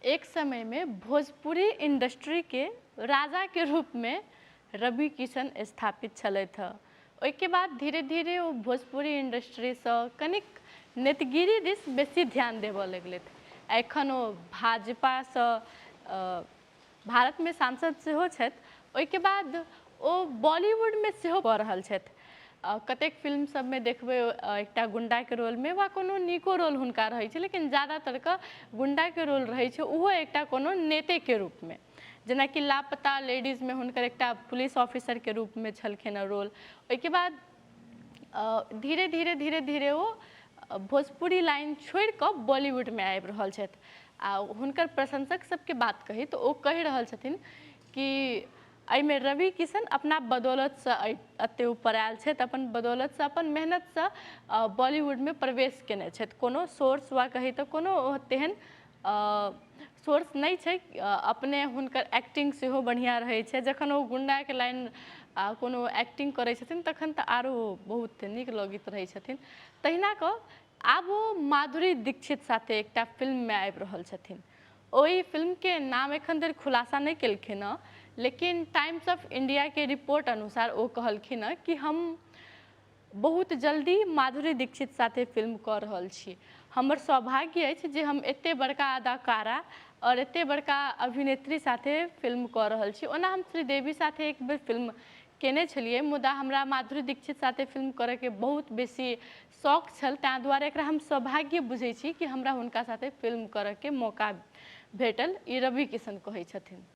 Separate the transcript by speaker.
Speaker 1: एक समयमे भोजपुरी इंडस्ट्रीके राजाके रूपमे रवि किशन स्थापित छलथि हँ। ओहिके बाद धीरे धीरे ओ भोजपुरी इंडस्ट्रीसँ कनिक नेतगिरी दिस बेसी ध्यान देबऽ लगलथि। एखन ओ भाजपासँ भारतमे सांसद सेहो छथि। ओहिके बाद ओ बॉलीवुडमे सेहो कऽ रहल छथि। कतेक फिल्म सबमे देखबै एकटा गुण्डाके रोलमे वा कोनो नीको रोल हुनका रहै छै, लेकिन ज्यादातरके गुण्डाके रोल रहै छै, ओहो एकटा कोनो नेतेके रूपमे, जेनाकि लापता लेडीजमे हुनकर एकटा पुलिस ऑफिसरके रूपमे छलखिन हँ रोल। ओहिके बाद धीरे धीरे धीरे धीरे ओ भोजपुरी लाइन छोड़िकऽ बॉलीवुडमे आबि रहल छथि। आ हुनकर प्रशंसक सबके बात कही तऽ ओ कहि रहल छथिन कि एहिमे रवि किशन अपना बदौलतसँ एतेक ऊपर आयल छथि, अपन बदौलतसँ, अपन मेहनतसँ बॉलीवुडमे प्रवेश कयने छथि। कोनो सोर्स वा कही तऽ कोनो तेहन सोर्स नहि छै। अपने हुनकर एक्टिंग सेहो बढ़िआँ रहै छै। जखन ओ गुण्डाके लाइन आ कोनो एक्टिंग करै छथिन, तखन तऽ आरो बहुत नीक लगैत रहै छथिन। तहिना कऽ आब ओ माधुरी दीक्षित साथे एकटा फिल्ममे आबि रहल छथिन। ओहि फिल्मके नाम एखन धरि खुलासा नहि केलखिन हँ, लेकिन टाइम्स ऑफ इंडियाके रिपोर्ट अनुसार ओ कहलखिन हँ कि हम बहुत जल्दी माधुरी दीक्षित साथे फिल्म कऽ रहल छी। हमर सौभाग्य अछि जे हम एतेक बड़का अदाकारा आओर एतेक बड़का अभिनेत्री साथे फिल्म कऽ रहल छी। ओना हम श्रीदेवी साथे एक बेर फिल्म केने छलियै, मुदा हमरा माधुरी दीक्षित साथे फिल्म करैके बहुत बेसी शौक छल, ताहि दुआरे एकरा हम सौभाग्य बुझै छी कि हमरा हुनका साथे फिल्म करऽके मौका भेटल। ई रवि किशन कहै छथिन।